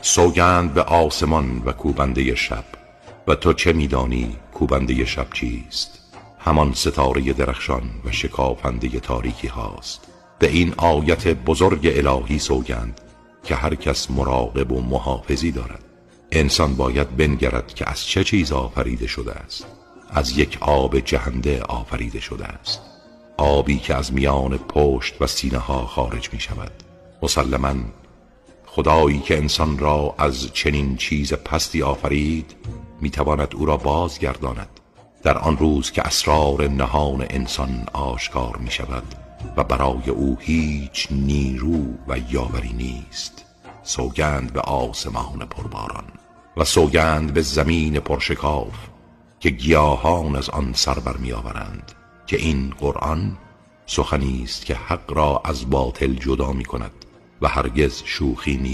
سوگند به آسمان و کوبنده شب. و تو چه میدانی کوبنده شب چیست؟ همان ستاره درخشان و شکافنده تاریکی هاست. به این آیت بزرگ الهی سوگند که هر کس مراقب و محافظی دارد. انسان باید بنگرد که از چه چیز آفریده شده است. از یک آب جهنده آفریده شده است، آبی که از میان پشت و سینه ها خارج می شود. مسلما خدایی که انسان را از چنین چیز پستی آفرید می تواند او را بازگرداند در آن روز که اسرار نهان انسان آشکار می شود و برای او هیچ نیرو و یاوری نیست. سوگند به آسمان پرباران و سوگند به زمین پرشکاف که گیاهان از آن سر بر می آورند، که این قرآن سخنی است که حق را از باطل جدا می کند و هرگز شوخی نیست.